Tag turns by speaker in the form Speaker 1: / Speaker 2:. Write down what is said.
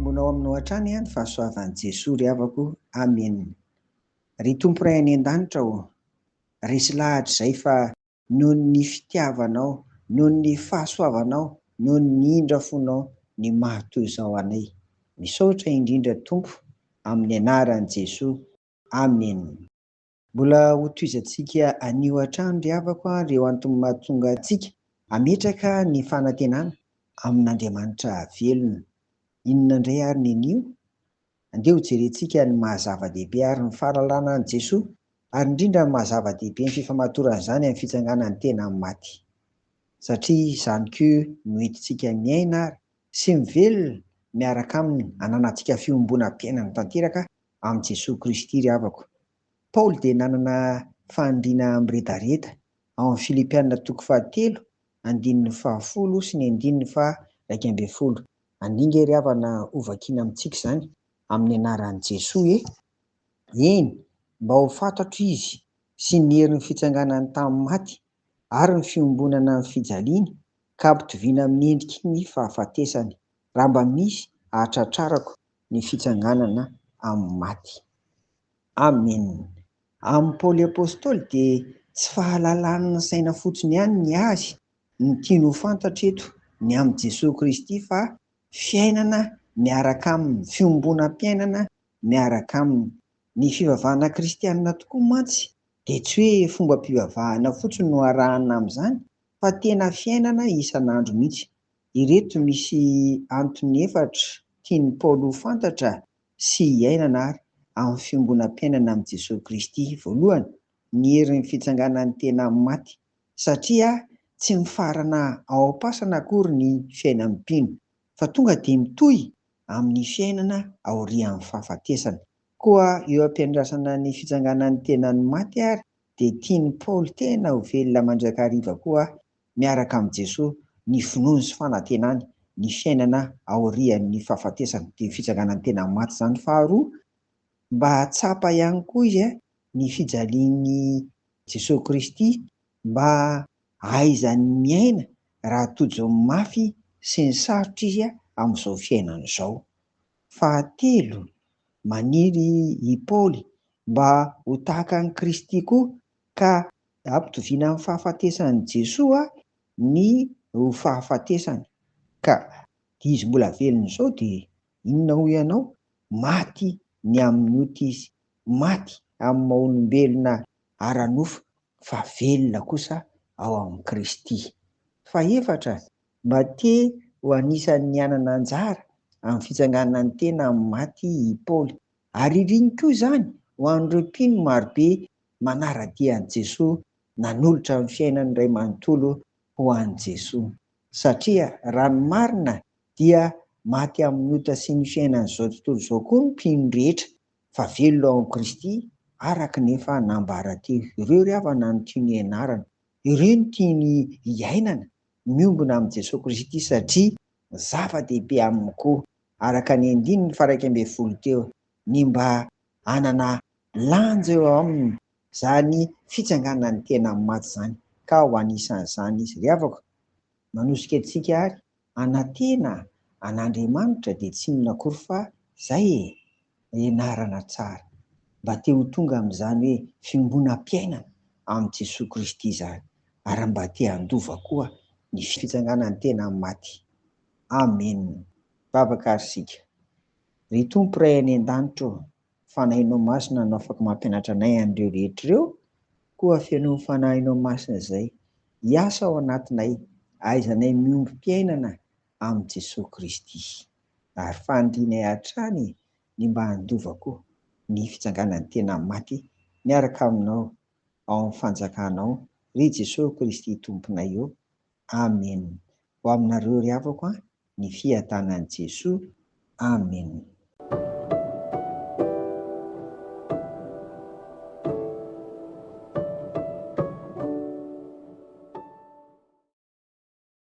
Speaker 1: Miombona ao aminao hatrany ny fahasoavan'i Jesoa ry havako. Amen. Ry Tompo Ray any an-danitra ô, resy lahatra izay fa noho ny fitiavanao, noho ny fahasoavanao, noho ny indra fonao ny maha toy izao anay. Misaotra indrindra Tompo amin'ny anaran'i Jesoa. Amen. Mbola hotohizantsika anio hatrany ry havako ireo antony mahatonga antsika hametraka ny fanantenana amin'Andriamanitra velona. Inona indray ary ny anio? Andeha hojerentsika ny maha zava-dehibe ary ny fahalalana an'i Jesoa ary indrindra ny maha zava-dehibe ny fifamatoran'izany amin'ny fitsanganan'ny tena amin'ny maty. Satria izany koa no entintsika miaina ary sy mivelona miaraka Aminy hananantsika fiombonam-piainana tanteraka amin'i Jesoa Kristy ry havako. Paoly dia nanana faniriana miredareda ao amin'ny Filipiana toko fahatelo andininy fahafolo sy ny andininy faha-11. Andinga ry havana hovakiana amintsika izany amin'ny anaran'i Jesoa e! Eny, mba ho fantatro Izy sy ny herin'ny fitsanganany tamin'ny maty ary ny fiombonana amin'ny fijaliany ka hampitoviana amin'ny endriky ny fahafatesany, raha mba misy hahatratrarako ny fitsanganana amin'ny maty. Amen. Amin'i Paoly Apostoly dia tsy fahalalan'ny saina fotsiny ihany ny azy no tiany ho fantatra eto ny amin'i Jesoa Kristy fa fiainana miaraka Aminy, fiombonam-piainana miaraka Aminy. Ny fivavahana kristianina tokoa mantsy dia tsy hoe fombam-pivavahana fotsiny no arahana amin'izany fa tena fiainana isan'andro mihitsy. Ireto misy antony efatra tian'i Paoly ho fantatra sy hiainana ary amin'ny fiombonam-piainana amin'i Jesoa Kristy. Voalohany, ny herin'ny fitsanganan'ny tena amin'ny maty, satria tsy mifarana ao am-pasana akory ny fiainan'ny mpino, fa tonga dia mitohy amin'ny fiainana aorian'ny fahafatesana. Koa eo am-piandrasana ny fitsanganan'ny tenan'ny maty ary dia tian'i Paoly tena ho velona mandrakariva koa miaraka amin'i Jesoa ny finoany sy fanantenany ny fiainana aorian'ny fahafatesana, dia ny fitsanganan'ny tena maty izany. Faharoa, mba hahatsapa ihany koa izy ny fijalian'i Jesoa Kristy mba hahaizany miaina raha tojo ny mafy sy ny sarotra izy amin'izao fiainana izao. Fahatelo, maniry i Paoly mba ho tahaka an'i Kristy koa ka ampitoviana amin'ny fahafatesan'i Jesoa ny ho fahafatesany. Ka izy mbola velona izao dia inona hoy ianao? Maty ny amin'ny ota izy, maty amin'ny maha olombelona ara-nofo fa velona kosa ao amin'i Kristy. Fahefatra, mba te ho anisan'ny hanana anjara amin'ny fitsanganan'ny tena amin'ny maty i Paoly. Ary iriny koa izany ho an'ireo mpino marobe manara-dia an'i Jesoa nanolotra ny fiainany iray manontolo ho an'i Jesoa. Satria raha ny marina dia maty amin'ny ota sy ny fiainan'izao tontolo izao koa ny mpino rehetra fa velona ao amin'i Kristy araka ny efa nambara teo. Ireo ry havana no tiany hianarana. Ireo no tiany hiainana miombona amin'i Jesoa Kristy satria zava-dehibe aminy koa araka ny andininy faha-11 teo ny mba hanana lanja eo aminy izany fitsanganan'ny tena amin'ny maty izany ka ho anisan'izany izy. Ry havako, manosika antsika ary hanantena an'Andriamanitra dia tsy inona akory fa izay e! Ianarana tsara. Mba te ho tonga amin'izany hoe fiombonam-piainana amin'i Jesoa Kristy izany ary mba te handova koa ny fitsanganan'ny tena amin'ny maty. Amen. Vavaka ary isika. Ry Tompo Ray any an-danitra ô, Fanahinao Masina no afaka mampianatra anay an'ireo rehetra ireo, koa fenoy ny Fanahinao Masina izay hiasa ao anatinay, ahaizanay miombom-piainana amin'i Jesoa Kristy. Ary fanirianay hatrany ny mba handova koa ny fitsanganan'ny tena maty miaraka Aminao ao amin'ny fanjakanao, ry Jesoa Kristy Tomponay ô. Amen. Ho aminareo ry havako an, ny fiadanan'i Jesoa. Amen.